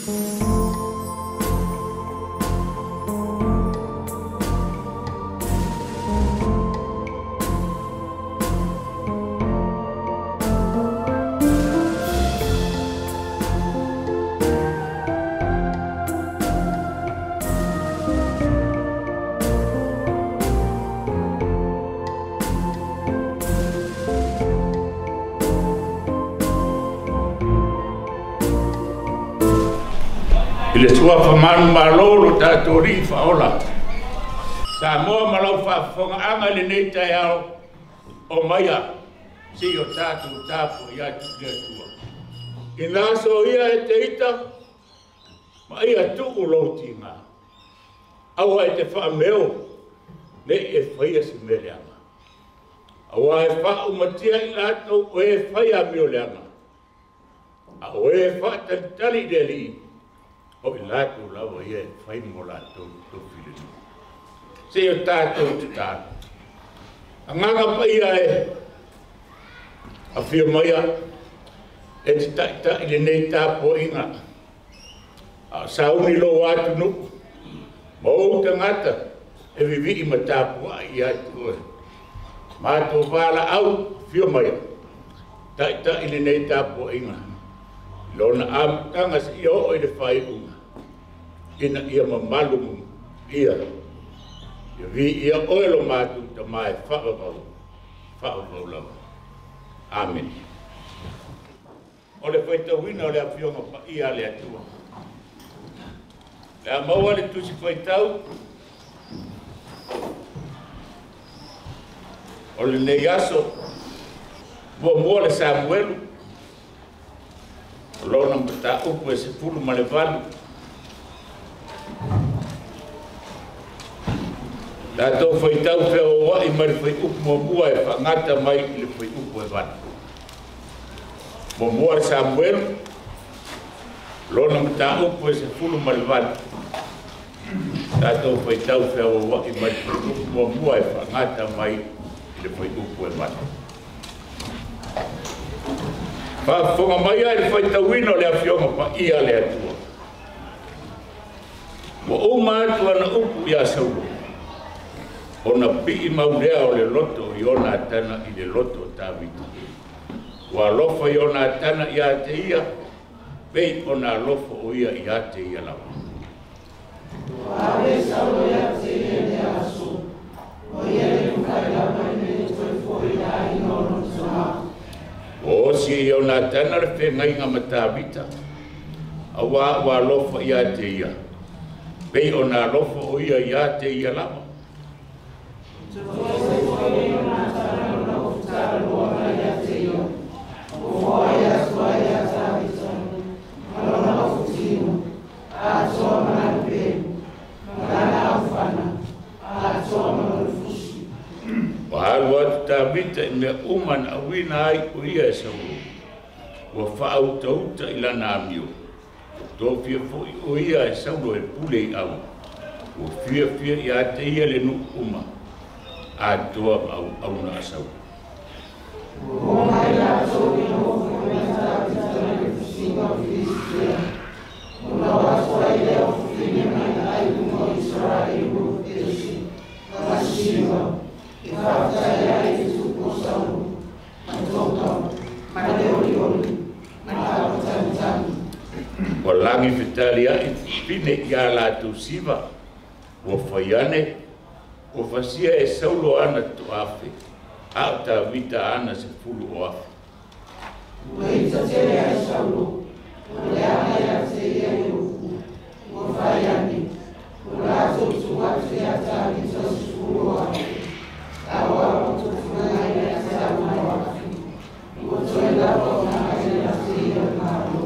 I le suafa manumalo lo tatou alii faaola Samoa ma lau faafofogaaga i lenei taeao o maia seia o tatou tapuai atu i le Atua. Ina aso ia e te ita ma ia tuu lou tiga, aua e te faameo nei e faia se mea leaga. Aua e faaumatia i latou o e faia amioleaga, a o e faatalitali i le Alii, o i latou lava ia e fai mo latou tofi lelei. Seia o tatou tatalo. Agaga paia e afio maia e te taitai lenei tapuaiga. A o sauni lou atunuu ma ou tagata e vivii ma tapuai ia te oe. Matou valaau afio maia taitai lenei tapuaiga. Lona amataga seia oo i le faaiuga, ina ia mamalu ia ia viia oe lo matou Tama e faavavau, faavavau lava. Amene. O le faitauina o le afioga paia a le Atua. Le a maua le tusi faitau o lenei aso, muamua le Samuelu, o lona mataupu e 18. Tatou faitau feaoai mai le fuaiupu muamua e faagata mai i le fuaiupu e 8. Muamua le Samuelu, lona mataupu e 18. Tatou faitau feaoai mai le fuaiupu muamua e faagata mai i le fuaiupu e 8. Faafofoga mai ai le faitauina o le afioga paia a le Atua. Ua uma atu ana upu ia Saulo, ona pii maulea o le loto o Ionatana i le loto o Tavita. Ua alofa Ionatana ia te ia, pei ona alofa o ia ia te ia lava. Ua ave Saulo ia te ia i le aso, o ia le mafai lava i le toe foi i le aiga o lona tama. Ua osi e Ionatana le fegaiga ma Tavita, auā ua alofa ia te ia, pei ona alofa o ia ia te ia lava. Toese foi e Ionatana lona ofutalaloaga ia te ia, ua foai atu ai ia Tavita, ma lona ofutino, atoa ma lana pelu, ma lana aufana, atoa ma lona fusi. Ua alu atu Tavita i mea uma na auina ai o ia e Saulo, ua faautauta i lana amio. Tofia foi o ia e Saulo e pule i au, ua fiafia ia te ia le nuu uma, atoa ma auauna a Saulo. Ua omai latou ina ua foi mai Tavita mai le fusiga o Filisitia, ona o atu ai lea o fafine mai aai uma o Isaraelu o Esi ma Siva, e faafetai ai i le tupu o Saulo, ma Toka, ma le olioli, ma le avatanitani. Ua lagi fetaliai fine ia latou siva, ua fai ane, ua fasia e Saulo ana toafe, a o Tavita ana 10,000. Ua ita tele ai Saulo, ua leaga ia te ia le upu, ua fai ane, ua latou tuu atu ia Tavita 10,000, a o au ua tofuna ai ia te au ma 1,000. Ua toe lava ona ai ia te ia le Malo.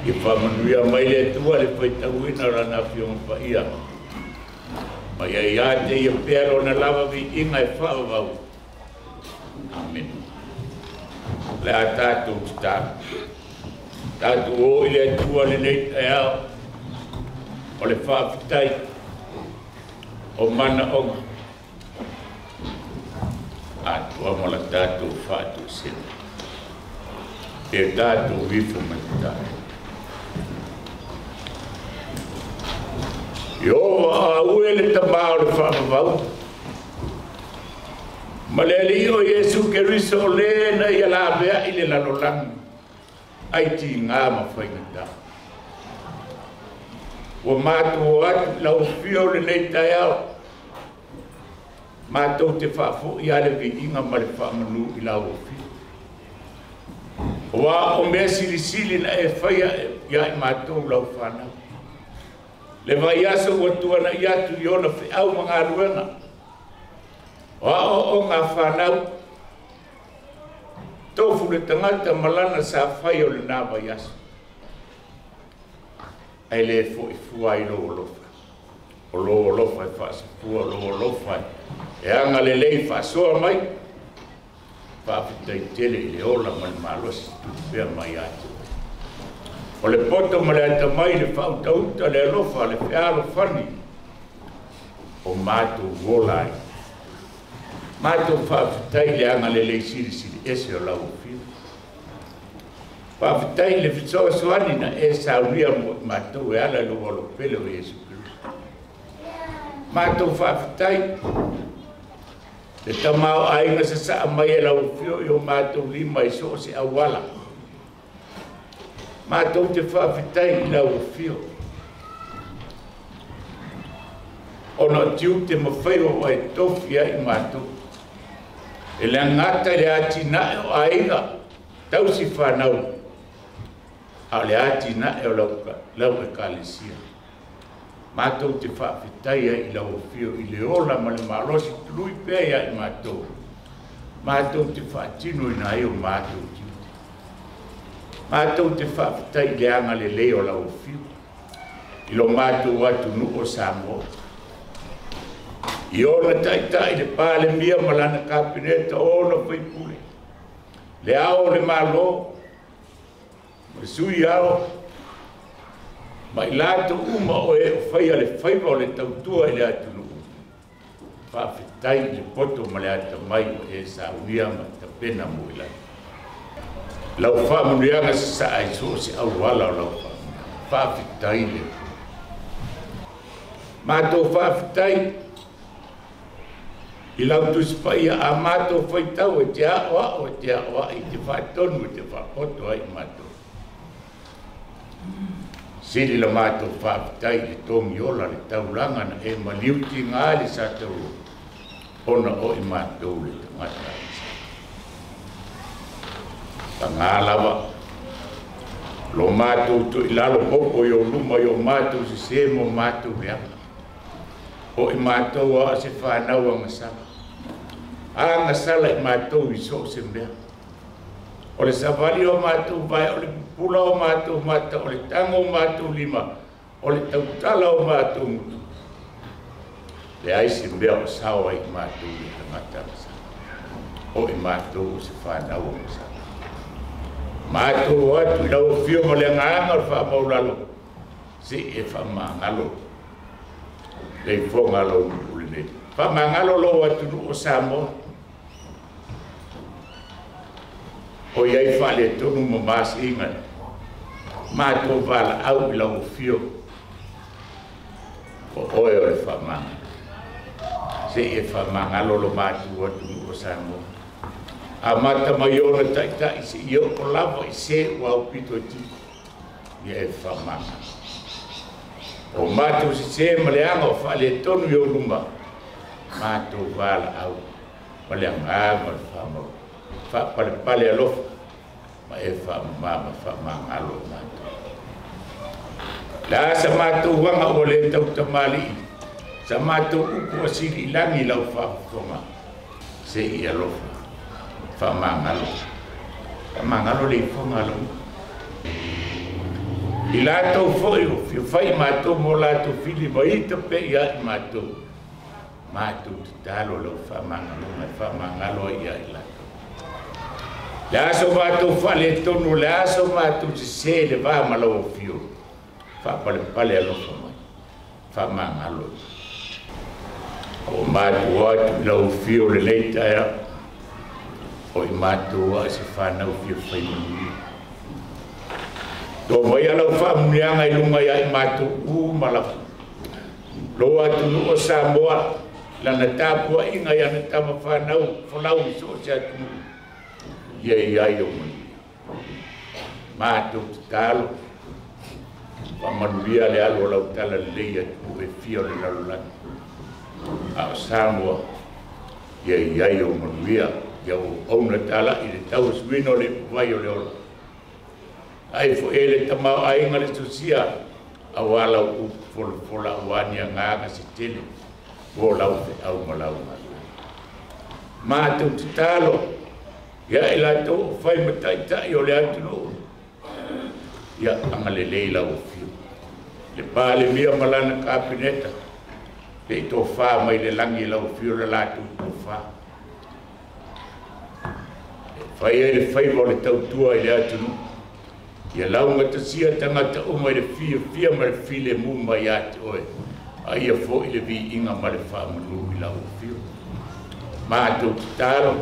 Ia faamanuia mai le Atua le faitauina o lana afioga paia. Ma ia ia te ia pea lona lava viiga e faavavau. Amene. Le a tatou tatalo. Tatou o i le Atua lenei taeao o le faafetai o manaoga atoa ma la tatou faatoesega. E tatou ifo mai tatalo. Iowa a ue le tamā o le whaamawau. Ma le ali o Iesu Keriso o le na ia la vea i le lalolangi. Ai ti ngā ma whaingata. Ua mātou atu lau fio le nei taiao. Mātou te whaafu i ale viinga ma le whaamanu i lau fio. Ua o mea silisili na e whaia ia i mātou lau whanau. Le vai aso ua tuana i atu i ona whiau ma ngā luenga. O a o ngā whanau, tofu le tangata malana sa whai o le nā vai aso. Ai le fo i fua i lo alofa. O lo alofa e whaasafua, o lo alofa e anga le lei whaasoa mai. Whaafita i tele i le ola ma le malosi tupea mai atu. O le poto ma le atamai le whautauta le alofa le whealo whani o mātou wola ai. Mātou whaafetai le anga le lei silisili ese o lau whiu. Whaafetai le whisoasoani na e saunia mo mātou e ala lo walo pele o Iesu Keriso. Mātou whaafetai le tamao ainga sa saa mai e lau whiu i o mātou lima i so o se awala. Mātou te whaafetai i lau whio. Ona tiu te mawhai o ai tofi ai mātou. E le ngata le ati nae o aiga, tausi whanau. A le ati nae o lau e kalesia. Mātou te whaafetai ai i lau whio i le ola ma le malosi tului pea ai mātou. Mātou te whaatino i nai o mātou tiu. Mātou te whaafetai le anga le lei o lau whiu. I lo mātou atu nu o Samoa. I ona taitai le pāle mia malana kapineta ona whaipule. Le ao le malo, ma sui ao, ma i lātou uma o e o whaia le whaiva o le tautua i le atu nu. Whaafetai le poto ma le atamai o e saunia ma tapena mo i lai. Lau whaamanuianga sa ai so se auala o lau whaamanuianga. Whaafetai le. Mātou whaafetai i lau tusipaia a mātou whaitau e te ao ao e te ao i te whaatonu e te whaapoto ai mātou. Sili la mātou whaafetai le tongi ola le taulanga na e maliuti ngā le sa tau ona o i mātou le tangata. Ngā lava, lo mātou tu i lalo hopo i o luma i o mātou se se mo mātou leanga. O i mātou a se whanau a ngasala. A ngasala i mātou i so se mea. O le sawali o mātou vai, o le pupula o mātou mata, o le tango o mātou lima, o le tautala o mātou mutu. Le ai se mea o sao ai mātou i tangata ngasala. O i mātou o se whanau a ngasala. Mātou atu i lau whio ma le ngānga o whaamaulalo, se e whaamangalo, le ifonga lau nuu le nei. Whaamangalo lau atu nuu o Samoa. O iai whaale tonu ma maasi inga. Mātou wala au i lau whio, o oe o le whaamangalo. Se e whaamangalo lo mātou atu nuu o Samoa. A mata mai ona taitai se i o lava i se ua au pito e tiko. Ia e whamanga. O mātou se se ma le anga o whaale tonu i o luma. Mātou wala au. Ma le anga ma le whamau. Whapalepale alofa. Ma e whamama ma whamangalo mātou. La sa mātou wanga o le tautamali. Sa mātou upu asili ilangi lau whafonga. Se i alofa. Whamangalo. Whamangalo le ifonga lo. I lātou foi o whiwhai mātou mō lātou whili maita pe ia i mātou. Mātou te talo lau whamangalo mai whamangalo ia i lātou. Le aso mātou whale tonu, le aso mātou te se le vā malau o whio. Whapalepale alofa mai. Whamangalo. O mātou atu i lau whio le leita ea. O i mātou a se whanau whio whai manuia. Tō mai alau whaamunianga i lunga ia i mātou u malafu. Lou atunuu o Samoa, lana tapuaiga i ana tama fanau folau i so o se atunuu, ia i ai ou manuia. Matou tatalo, faamanuia le alu o lau talalelei i atunuu e fia o le lalolagi. A o Samoa, ia i ai ou manuia, ia auauna talai le tauasuina o le ipuvai o le ola. Ai foi e le tamaoaiga le sosia, aua lau upu folafola aua ni agaga se tele mo lau feau ma lau galuega. Matou tatalo, ia i latou o fai ma taitai o le atunuu, ia agalelei lau afio. Le Palemia ma lana Kapeneta, pe i tofā mai le lagi lau afio le latou tofā. E fai ai le faiva o le tautua i le atunuu, ia laugatasia tagata uma i le fiafia ma le filemu mai ia te oe, a ia foi le viiga ma le faamanu i lau afio. Matou tatalo,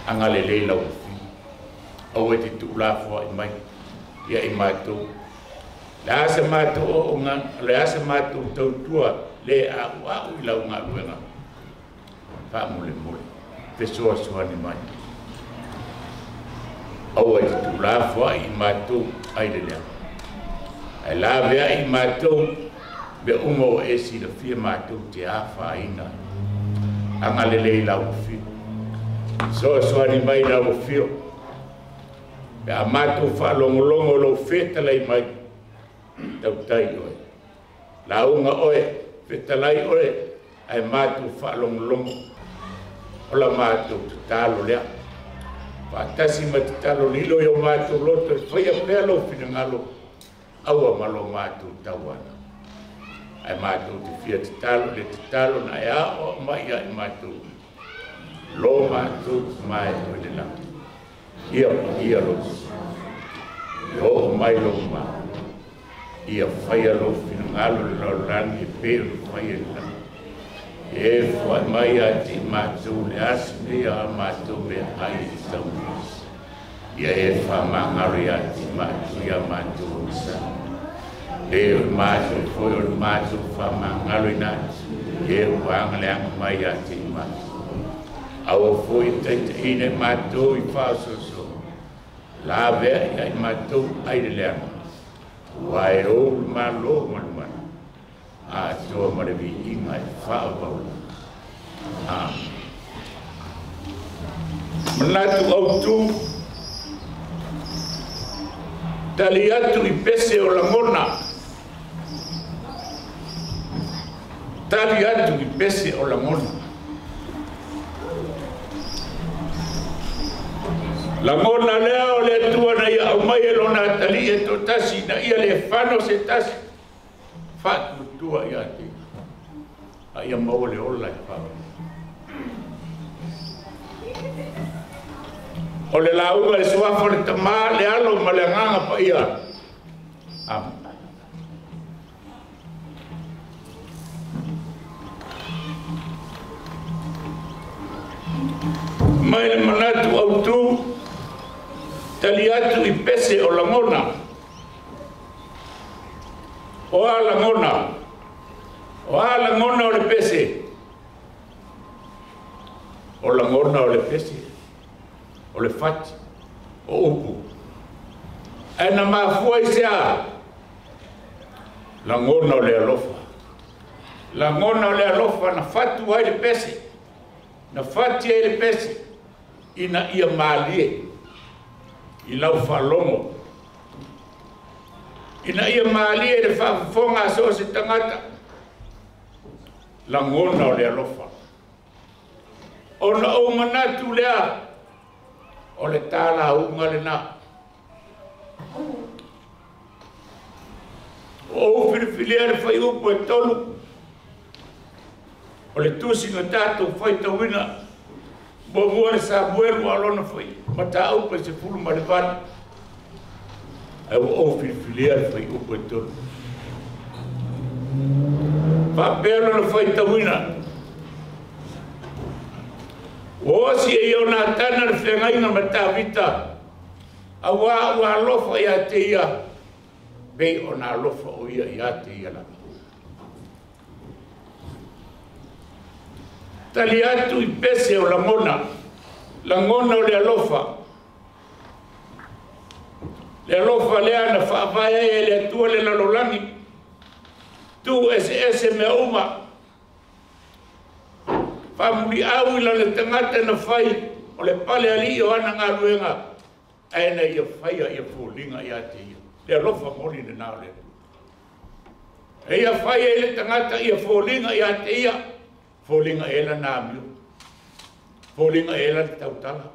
agalelei lau afio. Aua e te tuulafoai mai, ia i matou. Le a se matou ooga, le a se matou tautua, le a'ua'u i lau galuega. Faamolemole, fesoasoani mai. Aua e te tuulafoai i matou ai le leaga. Ae laveai i matou, mea uma ua e silafia matou te afaina. Agalelei lau afio. Fesoasoani mai lau afio. Pe a matou faalogologo lou fetalai mai, tautai oe. Lauga oe, fetalai oe, ae matou faalogologo. O la matou tatalo lea. Faatasi ma tatalo lilo i o matou loto e faia pea lou finagalo, aua ma lo matou tauana. Ae matou te fia tatalo le tatalo na e aoao mai ia i matou. Lo matou mae o le lagi. Ia paia lou ia oo mai lou malo. Ia faia lou finagalo le lalolagi e pei ona faia i le lagi. E foai mai ia te i matou le aso nei a matou meaai e tatauina. Ia e faamagalo ia te i matou ia matou agasala. E o le matou foi o le matou faamagaloina atu, e ua agaleaga mai ia te i matou. Aua foi e taitaiina i matou i faaosoosooga, lavea ia i matou ai le leaga, aua e ou le Malo ma le mana, atoa ma le viiga e faavauvau. Amen. Manatu autu, tali atu i pese o lagona. Tali atu i pese o lagona. Lagona lea o le Atua na ia aumai e lona atalii e toatasi na ia le fano se tasi faatuatua ia te ia. A ia maua le ola e faavae. O le lauga le suafa o le Tamā, le Alo ma le Agaga Paia. Amen. Mai le manatu autu, tali atu i pese o lagona. O a lagona, o a lagona o le pese. O lagona o le pese, o le fati, o upu. Ae na mafua i se a? Lagona o le alofa. Lagona o le alofa na fatu ai le pese, na fati ai le pese, ina ia malie i lau faalogo. Ina ia malie le faafofoga a so o se tagata. Lagona o le alofa. Ona ou manatu lea, o le talauga lena. O ou filifilia le faiupu e tolu, o le tusi na tatou faitauina, muamua le Samuelu a lona foi, mataupu e 18. Ae ua ou filifilia le faiupu e tolu. Faapea lona faitauina, ua osi e Ionatana le feagaiga ma Tavita, aua ua alofa ia te ia, pei ona alofa o ia ia te ia lava. Tali atu i pese o lagona, lagona o le alofa. Le alofa lea na faavae ai e le Atua le lalolagi, tu ese ese mea uma. Faamuliau i lana tagata na fai o le pale alii o ana galuega, ae na ia faia ia foliga ia te ia. Le alofa moni lena o le Atua. E ia faia i le tagata ia foliga ia te ia, foliga e lana amio, foliga e lana tautala.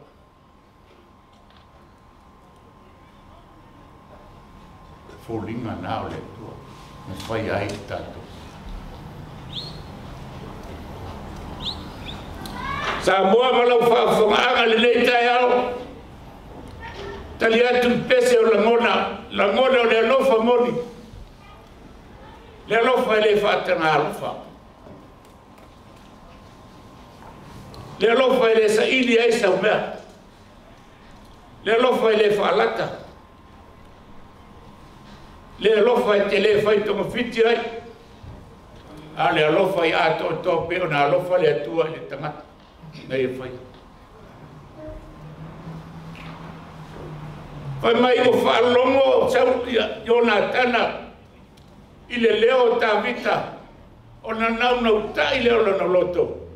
Foliga na o le Atua na faia ai le tatou. Samoa ma lau faafofogaaga lenei taeao, tali atu i pese o lagona, lagona o le alofa moni, le alofa e le faataga alofa, le alofa e le saili ai sau mea, le alofa e le faalata, le alofa e te le fai togafiti ai, a le alofa i atoatoa pe ona alofa le Atua i le tagata na ia fai. Fai mai ua faalogo sau Ionatana i le leo o Tavita, ona naunautai lea o lona loto,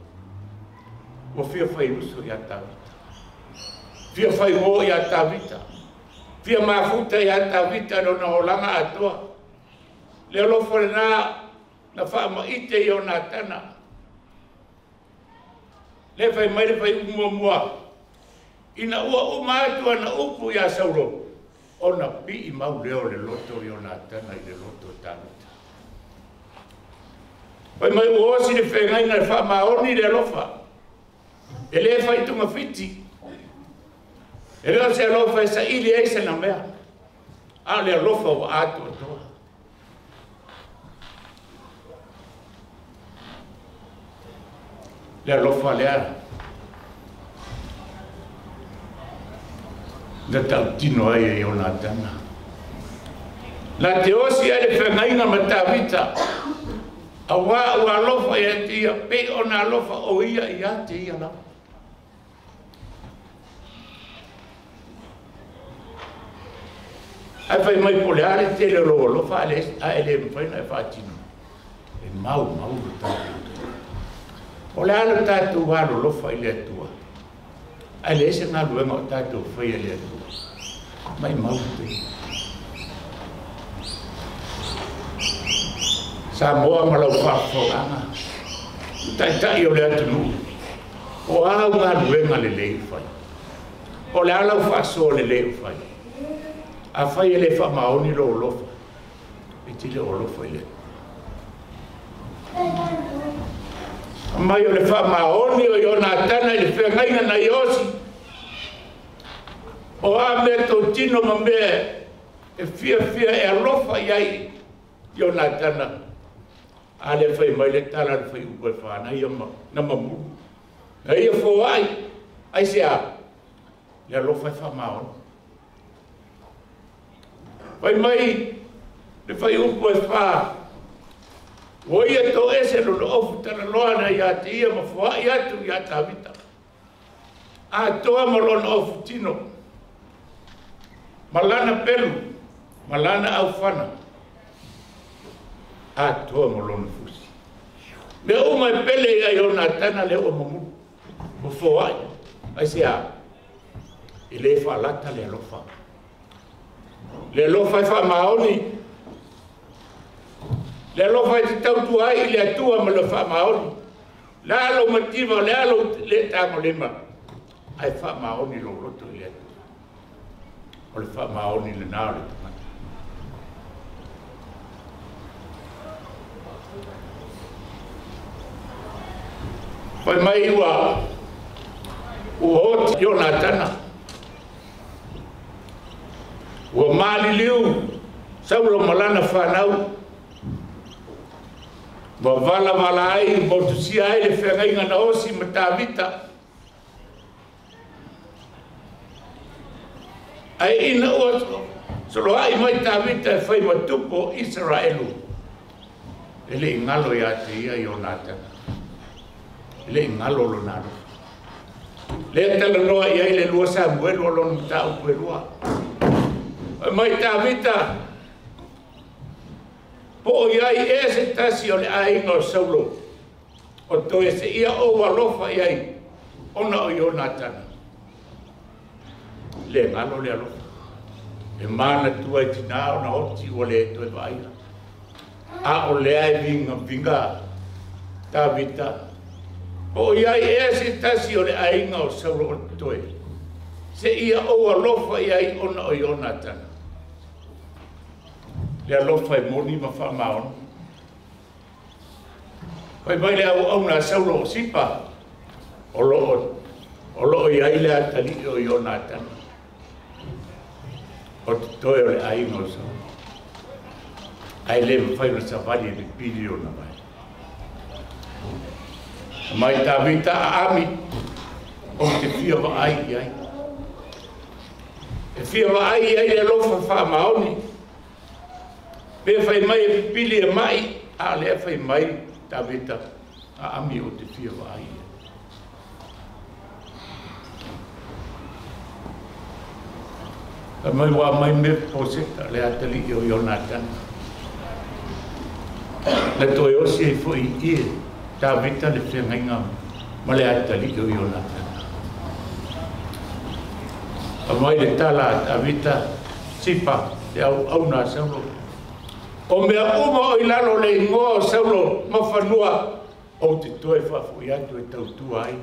ua fia fai uso ia Tavita, fia fai uo ia Tavita, fia mafuta ia Tavita lona olaga atoa. Le alofa lena na faamaite Ionatana. Le fai mai le fai umuamua, ina ua uma atu ana upu ia Saulo, ona pii mau leo le loto Ionatana i le loto o Tavita. Fai mai ua osi le feagaiga le faamaoni le alofa, e le fai togafiti, e le o se alofa e saili ai sena mea, a o le alofa ua atoatoa. Le alofa lea na tautino ai e Ionatana. Na te osi ai le feagaiga ma Tavita, auā ua alofa ia te ia, pei ona alofa o ia ia te ia lava. Ae fai mai po o le a le tele o lou alofa ae le mafai ona e faatino, e maumau lo tatou. O le a le tatou alolofa i le Atua, ae leai se galuega o tatou faia i le Atua, maumau te. Samoa ma lau faafofogaaga, taitai o le atunuu, o a au galuega lelei o fai, o le a lau faasoa lelei o fai. A fai e le faamaoni lou alofa, e te le o alofa i le Atua. Mai o le faamaoni o Ionatana i le feagaiga na Iosi, o a mea tautino ma mea e fiafia e alofa i ai Ionatana, a le fai mai le tala le fai upu e fa, na ia na mamulu, na ia foai, ai se a, le alofa e faamaoni. Fai mai le fai upu e fa, ua ia toese lona ofu talaloa na ia te ia ma foai atu ia Tavita, atoa ma lona ofu tino, ma lana pelu, ma lana aufana, atoa ma lona fusi. Mea uma e pele ia Ionatana lea ua mamulu, ua foai, ai se a, e le faalata le alofa. Le alofa e faamaoni, le alofa e te tautua ai i le Atua ma le faamaoni. Le a lou mativa, le a lou le tagolima, ae faamaoni lou loto i le Atua. O le faamaoni lena o le tagata. Fai mai ua oti Ionatana, ua maliliu Saulo ma lana fanau, ua valavala ai motusia ai le feagaiga na osi ma Tavita. Ae ina ua soloai mai Tavita e fai ma tupu o Isaraelu, e le i galo ia te ia Ionatana. Le galo lona alofa. Lea talanoa i ai le 2 Samuelu o lona mataupu e 2. Mai Tavita, po o i ai ea se tasi o le aiga o Saulo, o toe se ia ou alofa i ai, ona o Ionatana. Le galo le alofa. E manatua i tinā ona oti ua le toe vaaia. A o lea e vigaviga Tavita, po o i ai ea se tasi o le aiga o Saulo o toe, se ia ou alofa i ai ona o Ionatana. Le alofa e moni ma faamaoni. Fai mai le auauna a Saulo o Sipa, o loo i ai le atalii o Ionatana, o totoe o le aiga o Saulo. Ae le mafai ona savali e pipili ona vai. Mai Tavita aami, o te fia vaai i ai. E fia vaai i ai le alofa faamaoni. Pe fai mai e pipili e mai, a lea fai mai Tavita aami o te fia vaai i ai. Mai ua mai Mefiposeta le atalii o Ionatana. Na toe osi ai foi i e Tavita le feagaiga ma le atalii o Ionatana. Mai le tala a Tavita, Sipa, le auauna a Saulo. O mea uma o i lalo le igoa o Saulo ma fanua, ou te toe faafoi atu e tautua ai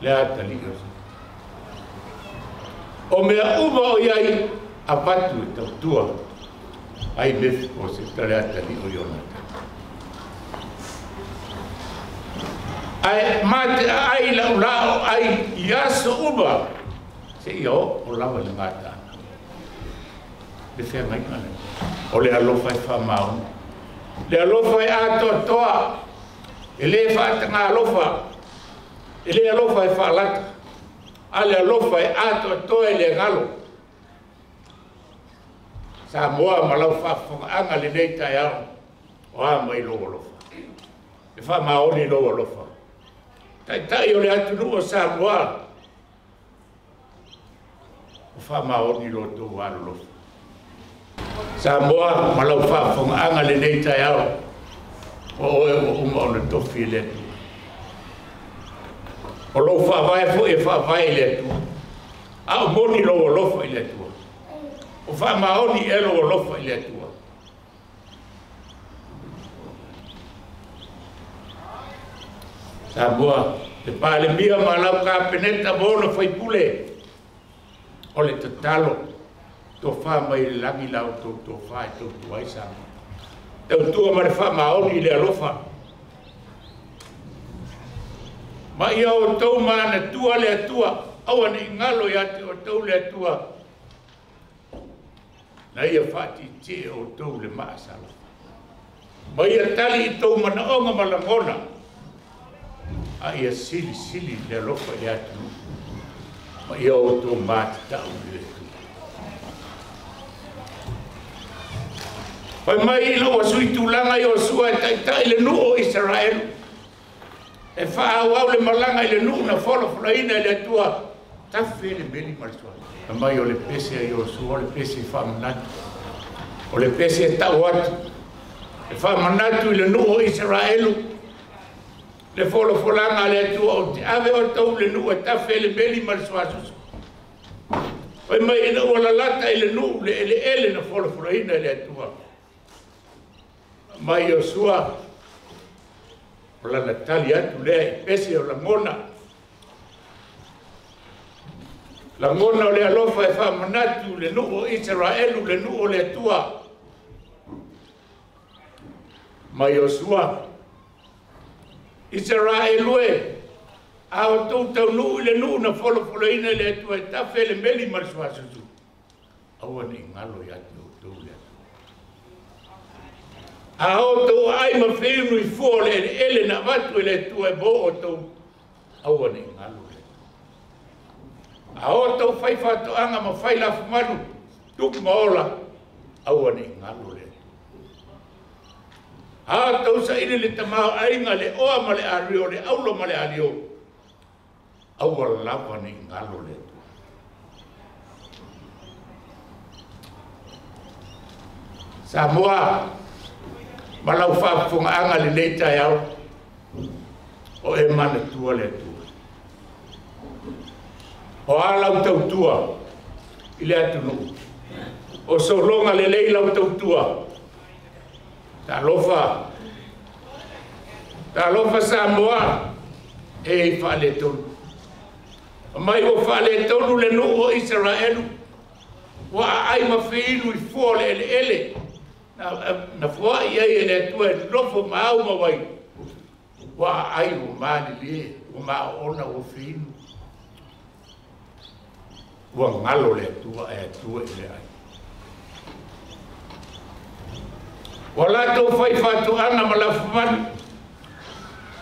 le atalii o Saulo. O mea uma o i ai, avatu e tautua ai Mefiposeta le atalii o Ionatana. Ae mate ai lau lao ai i aso uma, se ia o lava le gataga. Le feagaiga lea. O le alofa e faamaoni. Le alofa e atoatoa, e le faataga alofa, e le alofa e faalata, a le alofa e atoatoa e le galo. Samoa ma lau faafofogaaga lenei taeao, o a mai lou alofa. E faamaoni lou alofa. Taitai o le atunuu o Samoa, o faamaoni lo tou alolofa. Samoa ma lau faafofogaaga lenei taeao, o oe ua uma ona tofi i le Atua. O lou faavae foi e faavae i le Atua. A o moni lou alofa i le Atua. O faamaoni e lou alofa i le Atua. Samoa, le Palemia ma lau Kapeneta ma ona faipule, o le tatalo, tofā mai le lagi la outou tofā e tautua ai Samoa. Tautua ma le faamaoni i le alofa. Ma ia outou manatua le Atua, aua ne i galo ia te outou le Atua, na ia faatietie outou le maasala. Ma ia tali i tou manaoga ma lagona, a ia silisili le alofa i le atunuu, ma ia outou matatau i le Atua. Fai mai ina ua sui tulaga Iosua e taitai le nuu o Isaraelu, e faaauau le malaga i le nuu na folafolaina e le Atua, tafe le meli ma le suafa. Mai o le pese a Iosua, o le pese e faamanatu, o le pese e tau atu, e faamanatu i le nuu o Isaraelu, le folafolaga a le Atua o te ave outou le nuu e tafe le meli ma le suasusu. Fai mai ina ua lalata i le nuu le eleele na folafolaina e le Atua. Mai Iosua, o lana tali atu lea i pese o lagona. Lagona o le alofa e faamanatu le nuu o Isaraelu, le nuu o le Atua. Mai Iosua, Isaraelu e, a outou taunuu i le nuu na folafolaina e le Atua e tafe le meli ma le suasusu, aua ne i galo ia te outou le Atua. A outou aai ma feinu i fua o le eleele na avatu e le Atua e mo outou, aua ne i galo le Atua. A outou fai faatoaga ma fai lafumanu, tupu ma ola, aua ne i galo le Atua. A tausaili le tamaoaiga le oa ma le alio le aulo ma le alio. Aua lava ne i galo le Atua. Samoa ma lau faafofogaaga lenei taeao, o e manatua le Atua. O a lau tautua i le atunuu, o sologa lelei lau tautua. Talofa, talofa Samoa, e i faaletonu. Mai ua faaletonu le nuu o Isaraelu, ua aai ma fiinu i fua o le eleele, na fuai ai e le Atua e nofo ma au ma vai, ua aai ua malilie, ua maoona ua fiinu. Ua galo le Atua e Atua i le ai. Ua latou fai faatoaga ma lafumalu,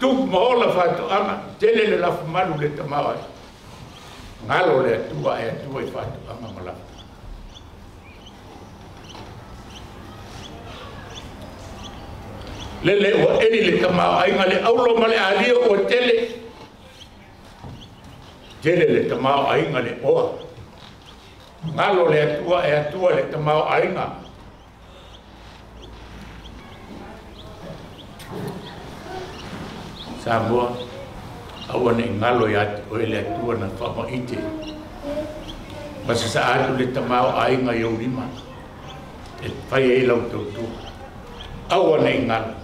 tupu ma ola faatoaga, tele le lafumalu le tamaoai. Galo le Atua e Atua i faatoaga ma lafumalu. Lele ua eli le tamaoaiga le aulo ma le alio ua tele. Tele le tamaoaiga le oa. Galo le Atua e Atua le tamaoaiga. Samoa, aua ne i galo ia te oe le Atua na faamaite. Ma sasaa atu le tamaoaiga i ou lima, e fai ai lau tautua. Aua ne i galo.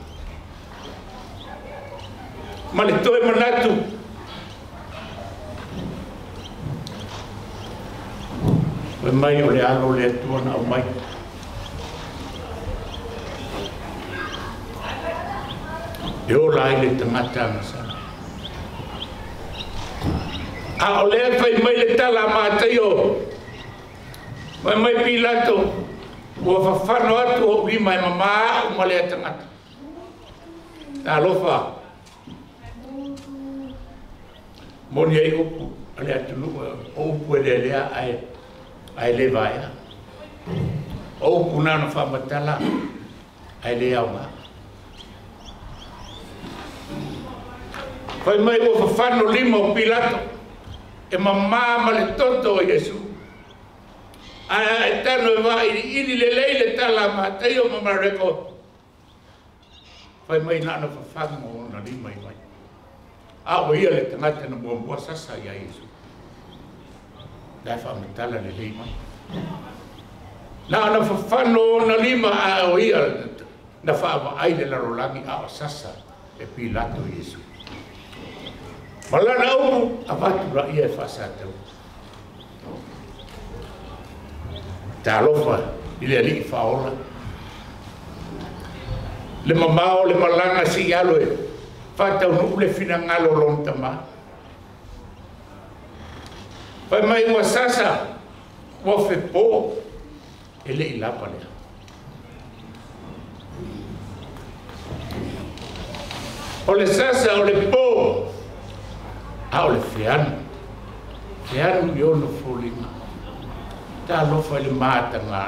Ma le toe manatu, fai mai o le alo le Atua na aumai. E ola ai le tagata agasala. A o lea fai mai le tala a Mataio, fai mai Pilato, ua fafano atu ou lima e mamā au ma lea tagata. Talofa, moni ai upu a le atunuu, o upu e lealea ae le vaea. O upu na ona faamatala ae le aoga. Fai mai ua fafano lima o Pilato e mamā ma le toto o Iesu. Ae e tano e vailiili lelei le tala a Mataio ma Mareko. Fai mai na ona fafano ona lima i vai. A o ia le tagata na muamua sasa ia Iesu. La e faamatala lelei mai. Na ona fafano ona lima a o ia na faavaai le lalolagi a o sasa e Pilato Iesu. Ma lana upu avatu laia e faasatau. Talofa i le alii faaola. Le mamao le malaga si alo e faataunuu le finagalo o lona tamā. Fai mai ua sasa, ua fepo, e le i lava lea. O le sasa o le po, a o le feanu. Feanu i ona foliga. Talofa i le mataga.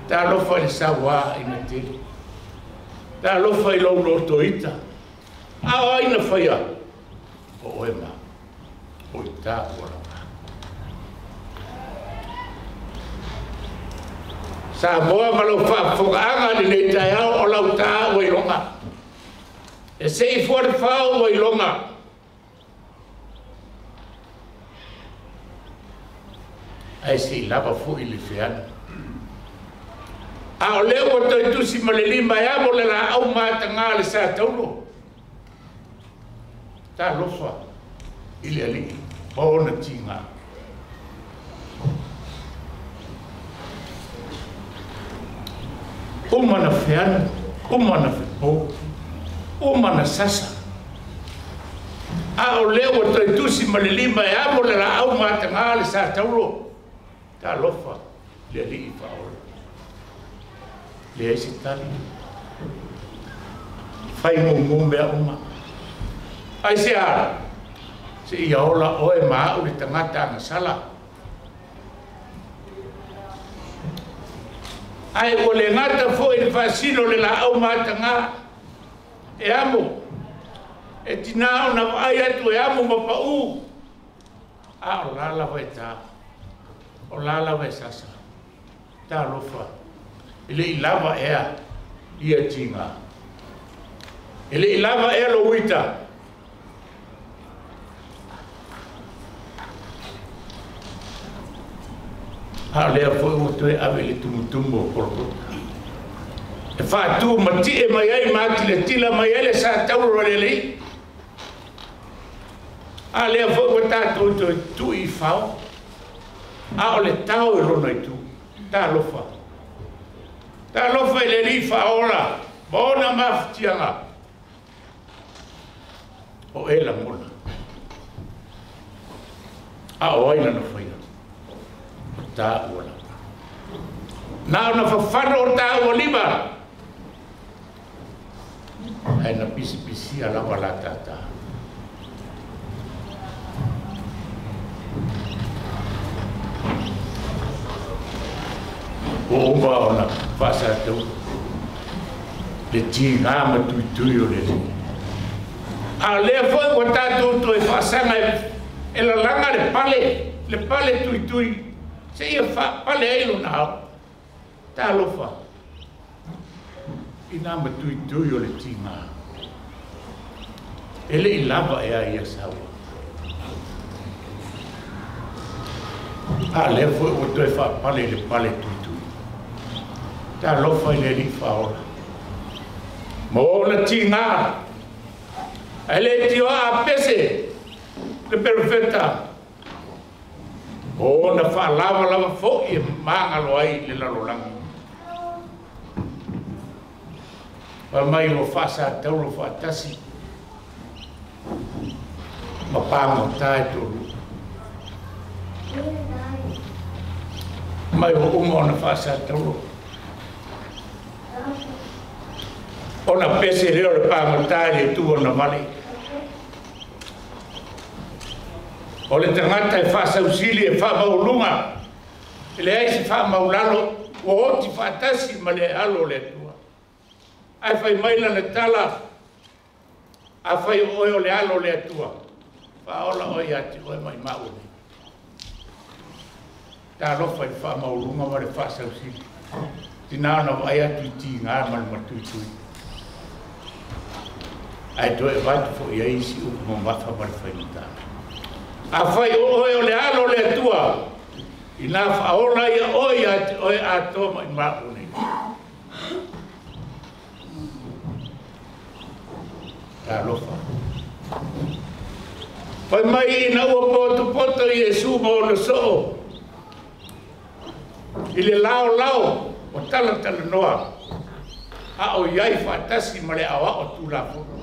Talofa i le sauā ina tele. Talofa i lou lotoita. A o ai na faia? O oe ma. O i tā ua laga. Samoa ma lau faafofogaaga lenei taeao o lau tā ua iloga. E sei fua le fao ua iloga. Ae sei lava foi le feanu. A o lea ua toe tusi ma le lima e amo le laau matagā le sa taulo. Talofa i le alii ma ona tiga. Uma na feanu, uma na fepo, uma na sasa. A o lea ua toe tusi ma le lima e amo le laau matagā le sa taulo. Talofa le alii faaola. Leai se tali. Fai mumu mea uma. Ai se a, se ia ola oe ma au le tagata agasala. Ae ua le gata foʻi le faasino le laau matagā e amo e tinā ona vaai atu e amo ma paʻū a o la lava e tā o la lava e sasa talofa e leʻi lava ea ia tigā e leʻi lava ea lou uita a o lea foʻi ua toe ave i le tumutumu o Kolokota e faatū matiʻe mai ai ma atilatila mai ai le sa tauro o le alii a lea foʻi ua tatou toe tuʻi i fao a o le tao e lona itu talofa talofa i le alii faaola ma ona mafatiaga o e lagona a o ai lana faia o tāua lava na ona fafano o tāua lima ae na pisipisia lava la tātā ua uma ona faasataua le tigā ma tuitui o le alii a lea foʻi ua tatou toe faasaga e lalaga le pale tuitui seia faapale ai lona ao talofa i nā matuitui o le tigā e leʻi lava ea ia saua a lea foʻi ua toe faapale i le pale tuitui talofa i le alii faaola ma ona tigā ae le tioa a pese le perofeta o ona faalavalava foʻi e magalo ai le lalolagi fai mai ua faasataulo faatasi ma pagotā e toalua mai ua uma ona faasataulo ona pese lea o le pagotā i le itu ona vale o le tagata e faasausili e faamaualuga e leai se faamaulalo ua oti faatasi ma le alo o le Atua ae fai mai lana tala afai o oe o le alo o le Atua faaola oe ia te oe maimau nei talofa i le faamaualuga ma le faasausili tinā ona vaai atu i tigā ma le matuitui ae toe avatu foʻi ai isi upu mamafa ma le faigata afai o oe o le alo o le Atua inā faaola ia oe ia te oe atoa maimau nei talofa fai mai ina ua potopoto Iesu ma ona soo i le laolao o talatalanoa a o iai faatasi ma le aoao tulafono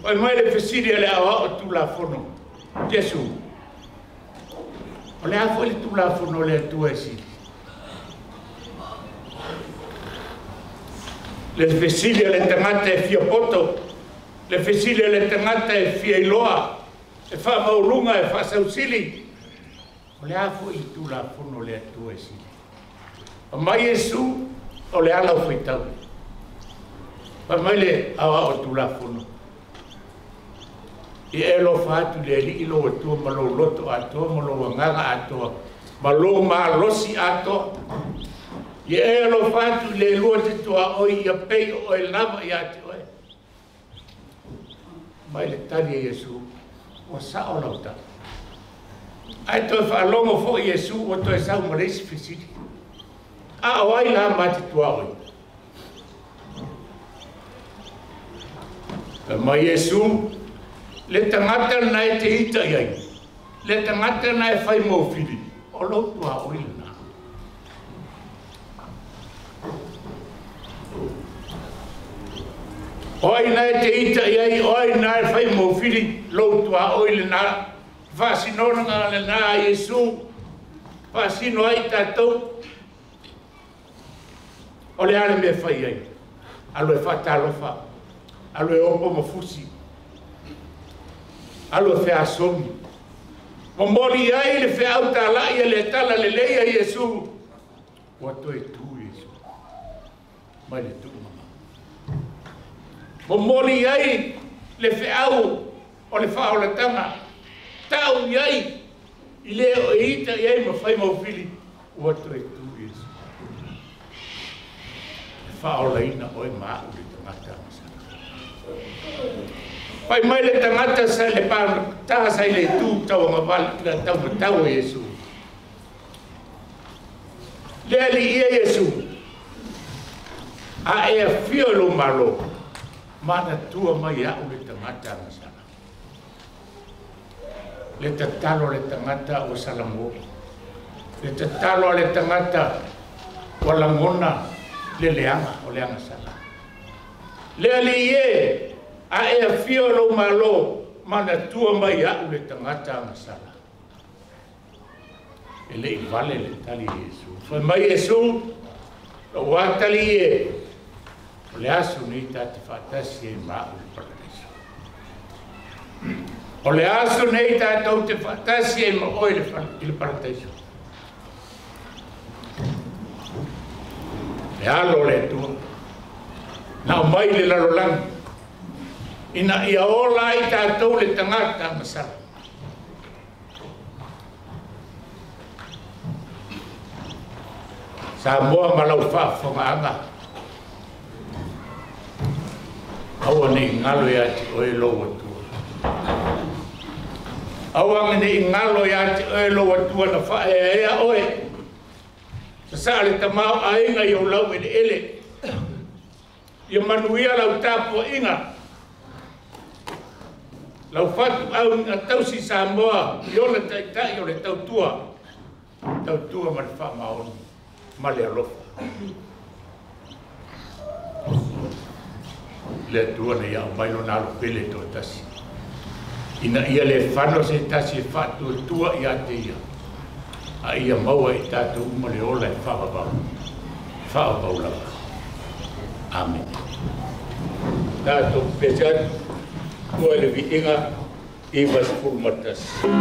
fai mai le fesili a le aoao tulafono Iesu o le a foʻi le tulafono o le Atua e sili le fesili a le tagata e fia poto le fesili a le tagata e fia iloa e faamaualuga e faasausili o le a foʻi le tulafono o le Atua e sili fai mai Iesu o le ala o faitau fai mai le aoao tulafono i e alofa atu le alii lou Atua ma lou loto atoa ma lou agaga atoa ma lou malosi atoa i e alofa atu i le lua te tuaoi ia pei o oe lava ia te oe mai le tali a Iesu ua sao lau tala ae toe faalogo foʻi Iesu ua toe sau ma le isi fesili a o ai la ma te tuaoi fai mai Iesu le tagata lena e te ita i ai le tagata lena e fai mofili o lou tuaoi lena o ai na e te ita i ai o ai na e fai mofili lou tuaoi lena faasinoga lena a Iesu faasino ai tatou o le a le mea fai ai alo e faatalofa alo e opo ma fusi alo e feasogi Momoli ai le feau talai e le tala lelei a Iesu. Ua toe tu Iesu. Mai le tuumama. Momoli ai le feau o le faaolatanga. Tau i ai i le o e ita i ai ma fai maufili. Ua toe tu Iesu. E faaolaina oe ma au le tagata masala. Fai mai le tagata sa le pa ta sa i le tu tauagavale na taumatau e Iesu. Le alii e Iesu, a e afio i lou Malo, manatua mai au le tagata agasala. Le tatalo a le tagata ua salamo. Le tatalo a le tagata ua lagona le leaga o le agasala. Le alii e, a e afio i lou Malo, manatua mai au le tagata agasala. E le i vale le tali Iesu. Fai mai Iesu, lou atalii e, o le aso nei ta te faatasi ai ma au i le parataiso. O le aso nei tatou te faatasi ai ma oe i le parataiso. Le alo o le Atua, na aumai le lalolagi, ina ia ola ai tatou le tagata agasala. Samoa ma lau faafofogaaga, aua nei galo ia te oe lou Atua. Aua nei galo ia te oe lou Atua na faaeaea oe. Sasaa le tamaoaiga i ou laueleele. Ia manuia lau tapuaiga. Lau fatuau na tausi Samoa i ona taitai o le tautua. Tautua ma le faamaoni ma le alofa. Le Atua na ia aumai lona alopele toatasi. Ina ia le fano se tasi e faatuatua ia te ia. A ia maua i tatou uma le ola e faavavau. Faavavau lava. Amen. Tatou pese atu, ua le viiga 91.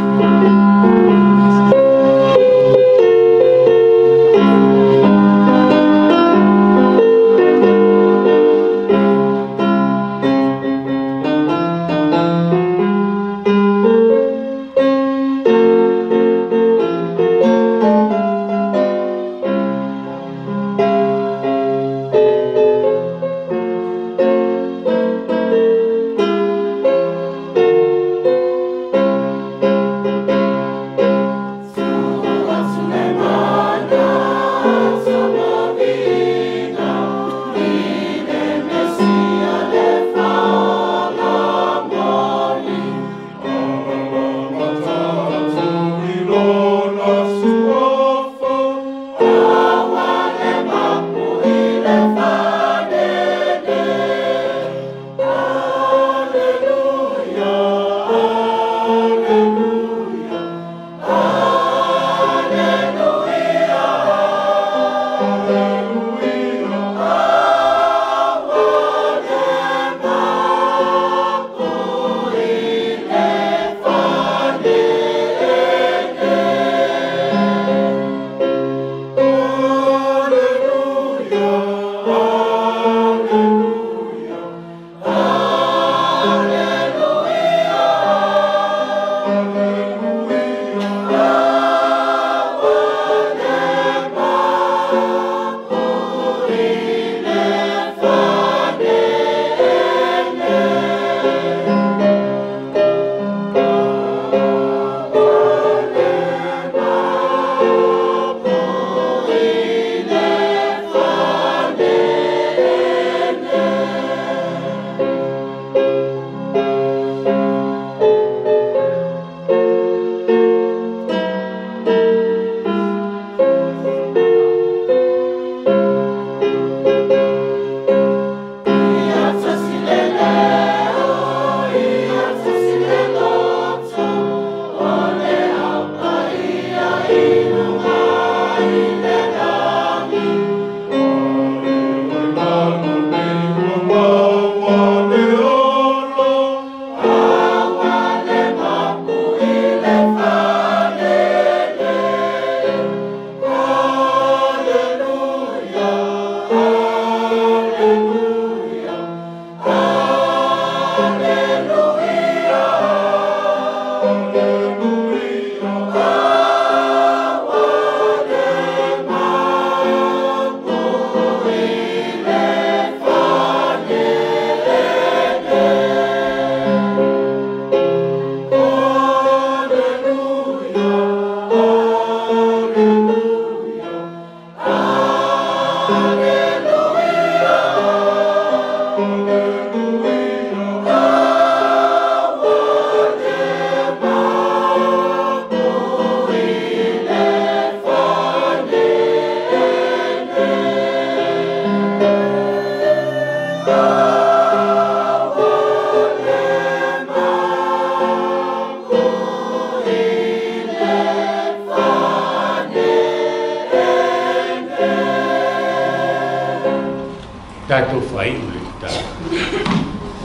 Tatou faaiu le tatalo.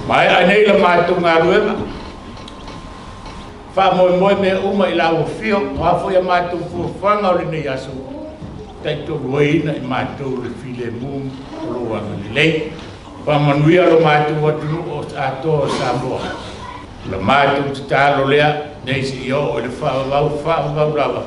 Maea nei la matou galuega. Faamoemoe mea uma i lau afio, o a foi a matou fuafuaga o lenei aso, taitoluaina i matou le filemu o lou agalelei. Faamanuia lo matou atunuu o atoa o Samoa. La matou tatalo lea, nei seia oo i le faavavau, faavavau lava.